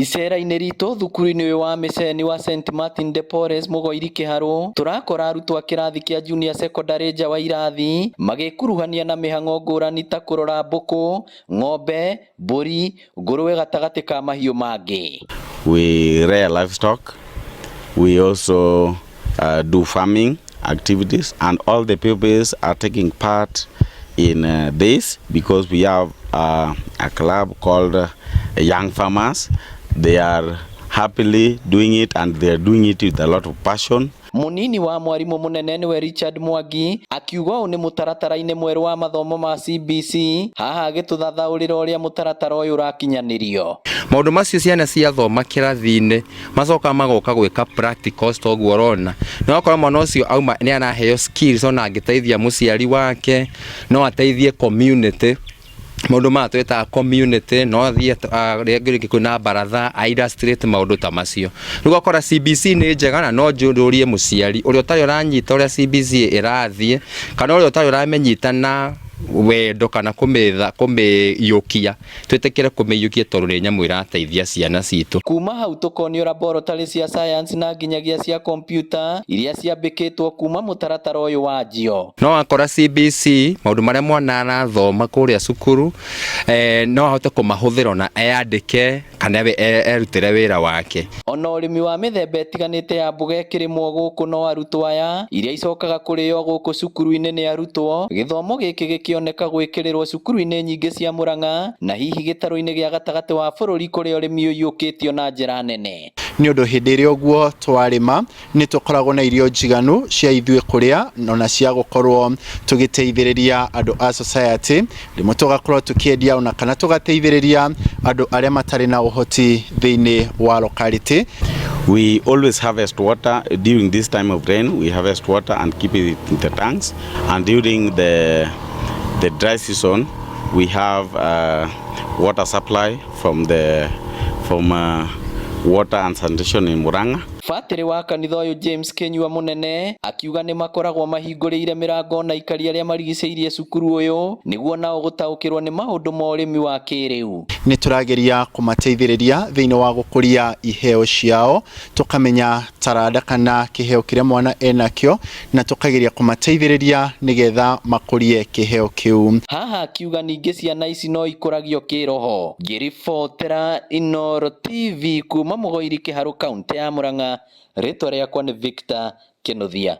Icera-inĩ ritũ thukuru-inĩ ũyũ wa mĩceni wa St Martin de Porres Mũgoiri Kĩharũ, tũrakora arutwo a kĩrathi kĩa junior secondary nja wa irathi magĩkuruhania na mĩhang'o ngũrani ta kũrora mbũkũ, ng'ombe, mbũri, ngũrwe gatagatĩ ka mahiũ mangĩ. We rear livestock. We also do farming activities, and all the pupils are taking part in this because we have a club called Young Farmers. They are happily doing it, and they are doing it with a lot of passion. Mũnini wa mwarimũ mũnene nĩwe Richard Mwangi akiuga ũũ nĩ mũtaratara-inĩ mwerũ wa mathomo ma CBC, haha agĩtũthathaũrĩra ũrĩa mũtaratara ũyũ ũrakinyanĩrio. Maũndũ macio ciana ciathoma kĩrathi-inĩ macoka magoka gwĩka practicals, toguo ũrona na wakorwo mwana ũcio auma nĩ araheo skills ona angĩteithia mũciari wake, no ateithie community. Maũndũ maya twĩtaga community, no athiĩ rĩngĩ kwĩna baratha a illustrate maũndũ ta macio. Rĩu ũgakora CBC nĩ njega, na no njũrie mũciari ũrĩa ũtarĩ ũranyita ũrĩa CBC ĩrathiĩ kana ũrĩa ũtarĩ ũramĩnyita na wendo kana kũmĩtha kũmĩiyũkia, twĩtĩkĩre kũmĩiyũkia tondũ nĩ nyamũ ĩrateithia ciana citũ. Kuma hau tũkonio laboratory cia science na nginyagia cia kompiuta iria ciambĩkĩtwo kuma mũtaratara ũyũ wanjio. No wakora CBC maũndũ marĩa mwana arathoma kũrĩa cukuru, no ahote kũmahũthĩra ona eyandĩke kana erutĩre wĩra wake. Ona ũrĩmi wa mĩthemba ĩtiganĩte ya mboga ĩkĩrĩmwo gũkũ no arutwo aya, iria icokaga kũrĩo gũkũ cukuru-inĩ nĩ arutwo. Gĩthomo gĩkĩ gĩkĩoneka gwĩkĩrĩrwo cukuru-inĩ nyingĩ cia Murang'a na hihi gĩtarũ-inĩ gĩa gatagatĩ wa bũrũri kũrĩa ũrĩmi ũiyũkĩtio na njĩra nene. Nĩ ũndũ hĩndĩ ĩrĩa ũguo twarĩma nĩ tũkoragwo na irio njiganu cia ithuĩ kũrĩa ona cia gũkorwo tũgĩteithĩrĩria andũ a society, rĩmwe tũgakorwo tũkĩendia ona kana tũgateithĩrĩria andũ arĩa matarĩ na ũhoti thĩinĩ wa locality. We always harvest water during this time of rain. We harvest water and keep it in the tanks. And during the dry season, we have water supply from water and sanitation in Murang'a. Batĩrĩ wa kanitha ũyũ James Kinyua Mũnene akiuga nĩ makoragwo mahingũrĩire mĩrango na aikari arĩa marigicĩirie cukuru ũyũ nĩguo nao gũtaũkĩrwo nĩ maũndũ ma ũrĩmi wa kĩrĩu. Nĩ tũrageria kũmateithĩrĩria thĩinĩ wa gũkũria iheo ciao, tũkamenya taranda kana kĩheo kĩrĩa mwana enakĩo na tũkageria kũmateithĩrĩria nĩgetha makũrie kĩheo kĩu. Haha akiuga ningĩ ciana ici no ikũragio kĩroho. Ngĩribotera Inooro TV kuma Mũgoiri, Kĩharũ, kaũntĩ ya Murang'a, rĩtwa rĩakwa nĩ Victor Kĩnuthia.